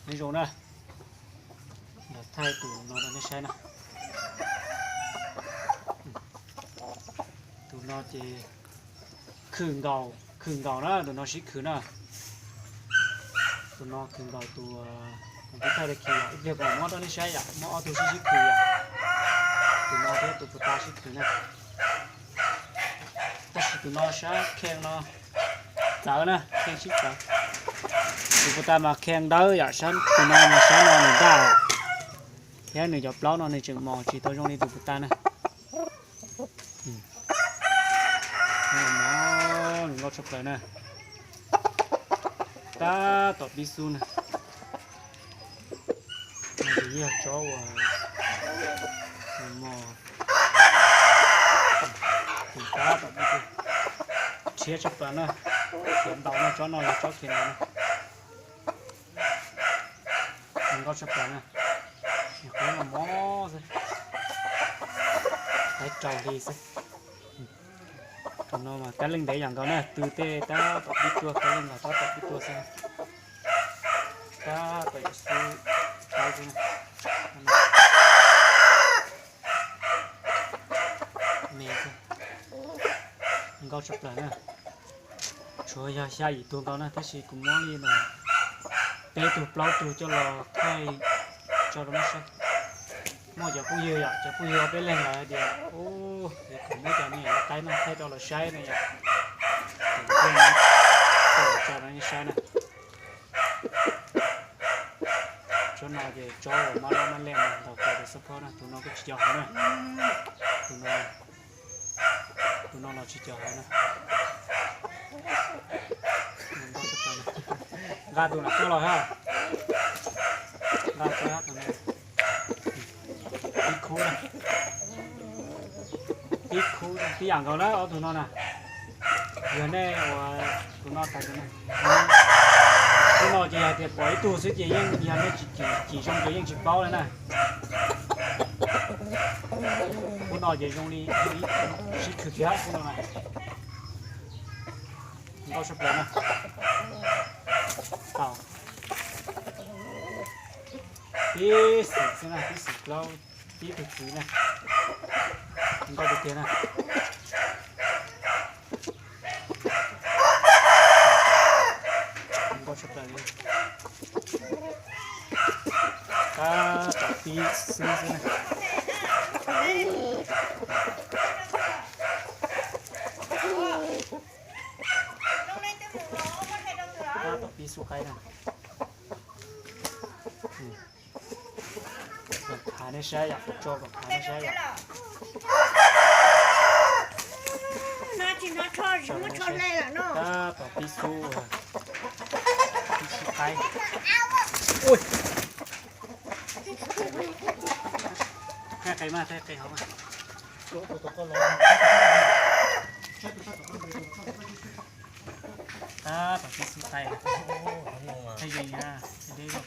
Nyob zoo na, los thaij tus no rau nej saib na. Tus no ces khwm nkaus, khwm nkaus na, tus no sib khwm na. Tus no khwm nkaus tus, tus thaij tag kis yom, ib pliag kuv muab rau nej saib yom, muab ob tug sib sib khwm yom. Tus no thiab tus puas tas sib khwm na. Tab sis tus no sab khee no txawv na, khee sib txawv. Tus puas tas mas khee dawb yom, tus no mas sab no nws daj thiab nws cov plaub no nws tseem mos tsis tau zoo li tus puas tas na. Nkauj tshaj plaws na. Tab tom pib xub na. Yog tsob uas mos, tab tom pib xub, rhiab tshaj plaws na. Khiav ntaus no, tsob no yog tsob khiav ntaus na. Nkauj tshaj plaws na. Qhov no mos xwb, qhov rau hli xwb. Tus no mas kab leej ntev yam nkaus na, tw tej tab tom pib tuaj, kab leej nkaus tab tom pib tuaj xwb. Tab tom yuav xub, me xwb. Nkauj tshaj plaws na. Tsuas yog xya yim tug nkaus na, tab sis kuv muab li no peb tug plaub tug coj los thaij tso rau nej saib. Muaj cov phooj ywg yom, cov phooj ywg peb leeg lawm tias, u, kuv muab cov me nyuam qaib no thaij rau lawv saib no yom. Ces kuv thiaj muab coj los tso rau nej saib na. Tsob no ces tsob uas mab lab mab leej no ntaus kiag rau xub phob na, tus no kuj tsis co hauv na. Tus no, tus no los tsis co hauv na. Nqa tus lam tuaj los ha. Nqa tus no. Ib khub na. Ib khub, tib yam nkaus na ob tug no na. Yog nej uas tus no tas tus no, tus no ces yog tias pom ib tug xwb ces yeej yog nej tsis cim zoo ces yeej tsis paub li na. Khub no ces zoo li sib khwv kiag khub no na. Nkauj tshaj plaws na. Tau. Tib xwm xwb na, tib xwm plaub, tib tug txiv na. Nkauj tiag tiag na. Nkauj tshaj plaws li. Tab tom pib xwb xwb na. Tab tom pib xub qaib na. Kom phav nej saib yom, tso kom phav nej saib yom. Tab tom pib xub, pib xub qaib. Thaij qe mas, thaij qe hauv mas. Tab tom pib xub qaib. Thaij zeeg na, thaij deb zog.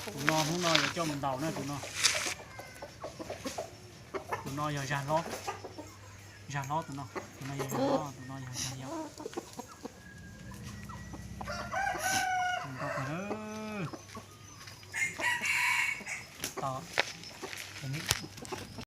Tus no hnub no yuav coj mus ntaus na tus no. Tus no yog zag hlob. Zag hlob tus no. Tus no yog zag hlob, tus no yog zag yau. Ntaus kawg na.